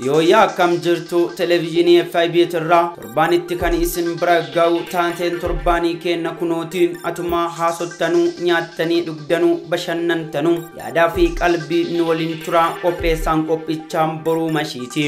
Yooyaa akkam jirtu televizyinii FIB irraa torbaanitti kan isin bira ga'u taateen torbaanii kenna kunootiin atuma haasottanuu nyaattanii dhugdanuu bashannantanuu yaadaa fi qalbii nu waliin turaa qopheessaan qophichaan boruu mashiiti.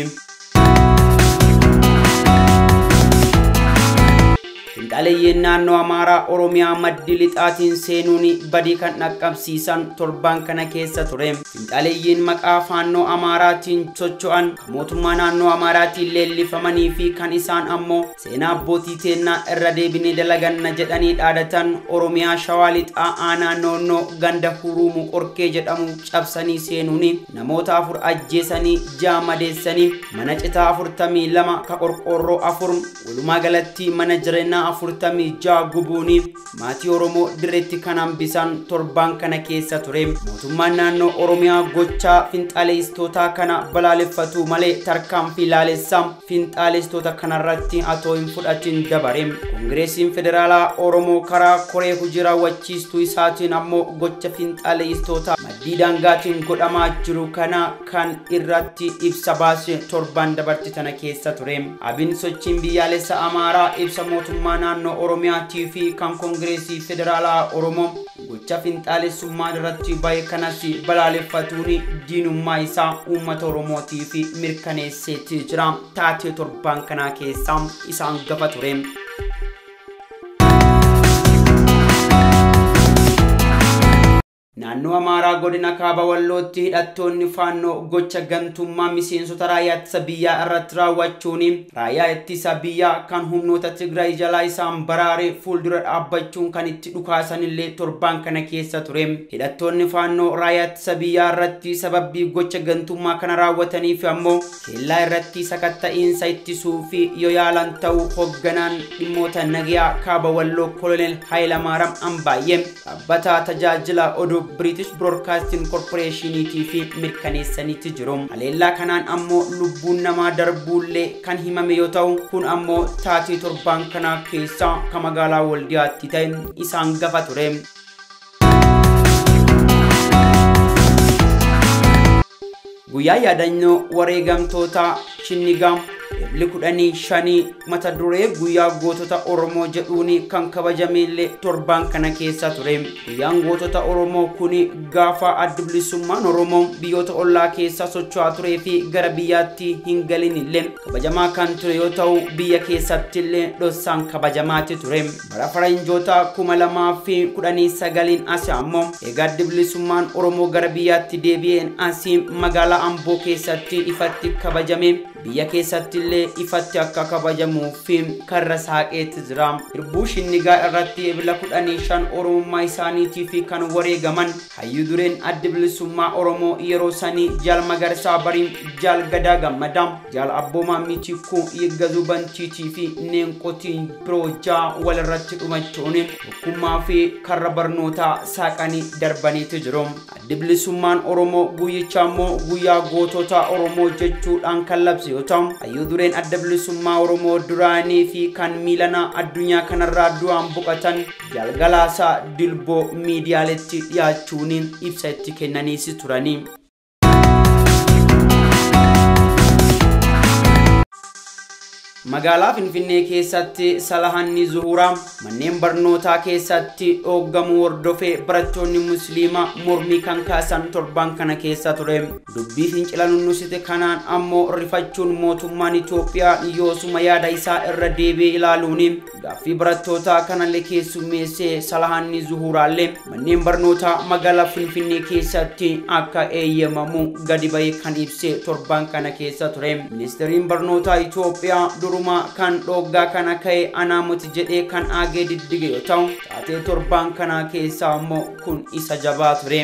Finxaaleeyyiin naannoo Amaaraa Oromiyaa maddi lixaatiin seenuun badii kan dhaqqabsiisan torbaan kana keessa ture. Finxaaleeyyiin maqaa faannoo Amaaraatiin socho'an kan mootummaa naannoo Amaaraatiin leellifamanii fi kan isaan ammoo seenaa abbootii teennaa irra deebinee dalaganna jedhanii dhaadatan Oromiyaa Shawaa Lixaa aanaa Noonnoo ganda Huruumuu Qorkee jedhamu cabsanii seenuun namoota 4 ajjeesanii 6 madeessanii mana citaa 42 ka qorqoorroo 4 walumaa galatti mana jireenyaa 46 gubuuni maatii Oromoo dirreetti kan hambisan torbaan kana keessa ture. Mootummaan naannoo Oromiyaa gochaa finxaaleessitoota kana balaaleffatu malee tarkaanfii laalessaa finxaaleessitoota kanarratti atoo hin fudhatin dabare. Koongireesiin Federaalaa Oromoo karaa koree hojii raawwachiistuu isaatiin ammoo gocha finxaaleessitoota maddii daangaatiin godhamaa jiru kana kan irratti ibsa baase torbaan dabarte tana keessa ture. Abin sochiin biyyaalessa Amaaraa ibsa mootummaa naannoo Oromiyaatii fi kan Koongireesii Federaalaa Oromoo gocha finxaalessummaa irratti bahe kanas balaaleffatuun diinummaa isaa uummata Oromootii fi mirkaneesseetii jira. Taatee torbaan kanaa keessaa isaan gafa ture. Naannoo Amaaraa godina Kaaba Wallootti hidhattoonni faannoo gocha gantummaa miseensota raayyaa ittisa biyyaa irratti raawwachuun raayyaa ittisa biyyaa kan humnoota Tigraay jalaa isaan baraare fuuldura dhaabbachuun kan itti dhukaasan illee torbaan kana keessa ture. Hidhattoonni faannoo raayyaa ittisa biyyaa irratti sababii gocha gantummaa kana raawwataniif ammoo kellaa irratti sakatta'iinsa ittisuu fi yoo yaalan ta'uu hoogganaan dhimmoota nagayaa Kaaba Walloo Koloneel Hayilamaariyaam Ambaayee dhaabbata tajaajila oduu British Broadcasting Corporation fi mirkaneessaniitti jiru. Haleellaa kanaan ammoo lubbuun namaa darbuullee kan himame yoo ta'u kun ammoo taatee torbaan kanaa keessaa kan magaalaa Waldiyaatti ta'e isaan gafa ture. Guyyaa yaadannoo wareegamtoota Shinnigaa Ebla 15 mata duree guyyaa gootota Oromoo jedhuun kan kabajamellee torbaan kana keessa ture. Guyyaan gootota Oromoo kun gaafa adda bilisummaan Oromoo biyyoota ollaa keessa socho'aa turee fi gara biyyaatti hin galinillee kabajamaa kan ture yoo ta'u biyya keessattillee dhoksaan kabajamaatti ture. Bara faranjoota 2019 as ammoo egaa adda bilisummaan Oromoo gara biyyaatti deebi'een asii magaalaa Amboo keessatti ifatti kabajame biyya keessatti illee ifatti akka kabajamuu fi karra saaqeetti jira. Hirbuu Shinnigaa irratti ebla 15 Oromummaa isaaniitii fi kan wareegaman hayyuu dureen adda bilisummaa Oromoo yeroo sanii Jaal Magarsaa Barii, Jaal Gadaa Gammadaa, Jaal Abboomaa Mitikuu, Yiggazuu Bantiitii fi Neenqotiin biroo walirratti dhumachuun tokkummaa fi karra barnootaa saaqanii darbaniitu jiru. Adda bilisummaan Oromoo guyyicha ammoo guyyaa gootota Oromoo jechuudhaan kan labse yoo ta'u hayyuu dureen adda bilisummaa Oromoo duraanii fi kan miilana addunyaa kanarraa du'aan boqotan Jaal Galaasaa Dilboo miidiyaaletti dhiyaachuun ibsa itti kennaniis turani. Magaalaa Finfinnee keessatti Salahanni Zuhuraa manneen barnootaa keessatti dhooggamuu hordofee barattoonni Musliimaa mormii kan kaasan torbaan kana keessa ture. Dubbii fincila nunnusite kanaan ammoo rifachuun mootummaan Itoophiyaa yoosuma yaada isaa irra deebi'ee ilaaluun gaaffii barattootaa kanallee keessummeessee Salahanni Zuhuraallee manneen barnootaa magaalaa Finfinnee keessatti akka eeyyamamu gadi ba'ee kan ibse torbaan kana keessa ture. Ministeeriin barnootaa Itoophiyaa Durumaa kan dhooggaa kana ka'e anaamuti jedhee kan aagee diddige yoo ta'u, taatee torbaan kanaa keessaa ammoo kun isa jabaa ture.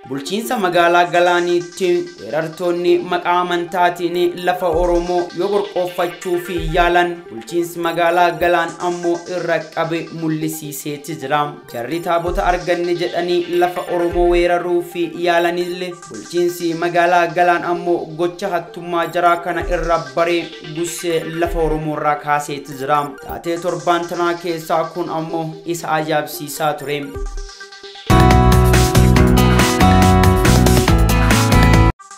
Bulchiinsa magaalaa Galaaniitti weerartoonni maqaa amantaatiin lafa Oromoo yoo borqooffachuu fi yaalan, bulchiinsi magaalaa Galaan ammoo irra qabe mul'isiiseeti jira. Jarri taabota arganne jedhanii lafa Oromoo weeraruu fi yaalanillee, bulchiinsi magaalaa Galaan ammoo gocha hattummaa jaraa kana irra baree gussee lafa Oromoo irraa kaaseeti jira. Taatee torbaan tanaa keessaa kun ammoo isa ajaa'ibsiisaa ture.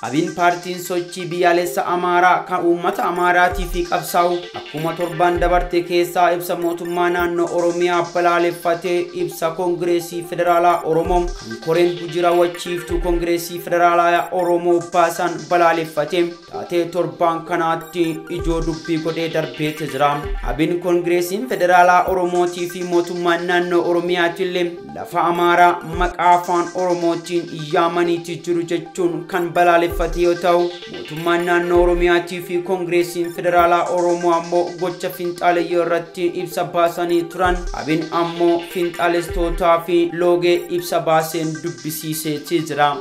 Abiin paartiin sochii biyyaalessa Amaaraa kan uummata Amaaraatii fi qabsaa'u akkuma torbaan dabarte keessaa ibsa mootummaa naannoo Oromiyaa balaaleffatee, ibsa Koongireesii Federaalaa Oromoo kan koreen hojii raawwachiiftuu Koongireesii Federaalaa Oromoo baasan balaaleffatee taatee torbaan kanaatti ijoo dubbii godhee darbeeti jira. Abiin Koongireesiin Federaalaa Oromootii fi mootummaan naannoo Oromiyaatillee lafa Amaaraa maqaa afaan Oromootiin yaamaniiti jiru jechuun kan balaaleffate yoo ta'u, mootummaan naannoo Oromiyaatii fi Koongireesiin Federaalaa Oromoo ammoo gocha finxaaleyyoo irratti ibsa baasanii turan. Abiin ammoo finxaalessitootaa fi loogee ibsa baaseen dubbisiiseeti jira.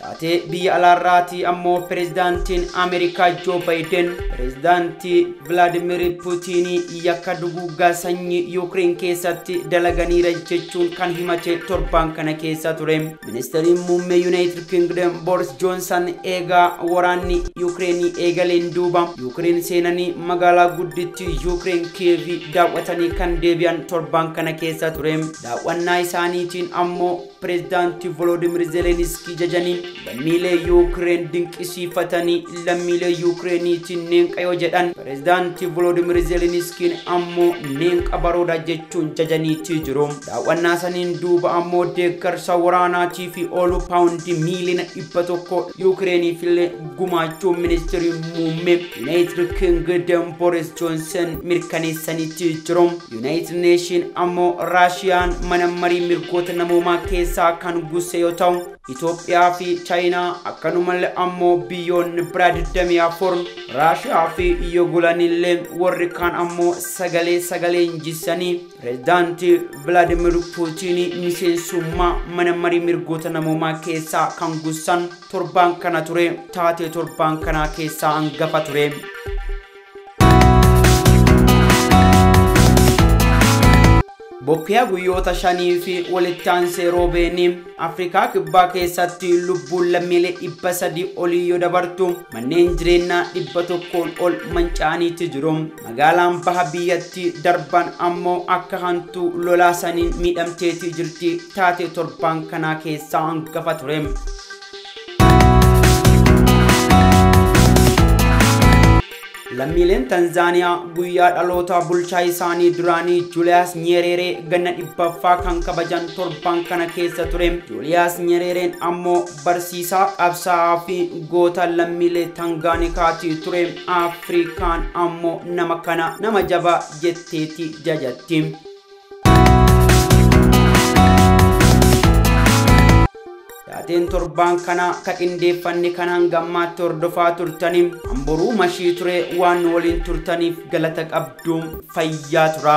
Taatee biyya alaarraatii ammoo pirezidaantiin Ameerikaa Joo Baayiden pirezidaantii Vilaadimir Puutiinii yakka duguuggaa sanyii Yuukireen keessatti dalaganiira jechuun kan himate torbaan kana keessa ture. Ministeeriin muummee Yuunaayitid Kingdom Boris Joonsan eegaa waraanni Yuukireenii eegaleen duuba Yuukireen seenanii magaalaa guddittii Yuukireen Kiyeevii daawwatanii kan deebi'an torbaan kana keessa ture. Daawwannaa isaaniitiin ammoo pirezidaantii Volodimir Zelenskii jajanii lammiilee Yuukireen dinqisiifatanii, lammiilee Yuukireeniitiin neenqa yoo jedhan, pirezidaantii Volodimir Zelenskiin ammoo neenqa barooda jechuun jajaniitii jiru. Daawwannaa saniin duuba ammoo deeggarsa waraanaatii fi oolu paawundii miiliyoona 100 Yuukireeniif illee gumaachuu ministeerri muummee Yuunaayitid Kingdom Boris Johnson mirkaneessaniitii jiru. Yuunaayitid Neeshin ammoo Raashiyaan mana marii mirgoota namoomaa keessaa kan gusse yoo ta'u, Itoophiyaa fi Chaayinaa akkanumallee ammoo biyyoonni biraa 24 Raashiyaa fi Yugulanillee warri kaan ammoo sagalee sagaleen jissanii pirezidaantii Vilaadimir Puutiin miseensummaa mana marii mirgoota namoomaa keessaa kan gussan torbaan kana ture. Taatee torbaan kanaa keessaa hangafa ture. Bokkiyaa guyyoota 5 fi walitti aansee roobeen Afrikaa Kibbaa keessatti lubbuun lammiilee 300 olii yoo dabartu, manneen jireenyaa 100 ol manca'aniiti jiru. Magaalaan baha biyyattii darban ammoo akka hantuu lolaa saniin miidhamteetii jirti. Taatee torbaan kanaa keessaa hangafa ture. Lammiileen Tanzaaniyaa guyyaa dhaloota bulchaa isaanii duraanii Juliyaas Nyerere ganna 100ffaa kan kabajan torbaan kana keessa ture. Juliyaas Nyerereen ammoo barsiisaa, qabsaa'aa fi goota lammiilee Tangaanikaati ture. Afrikaan ammoo nama kana nama jabaa jetteeti jajatti. Taateen torbaan kana ka qindeeffanne kan hangammaatti hordofaa turtanii hamboruu mashii ture. Waan nu waliin turtaniif galata qabdu, fayyaa tura.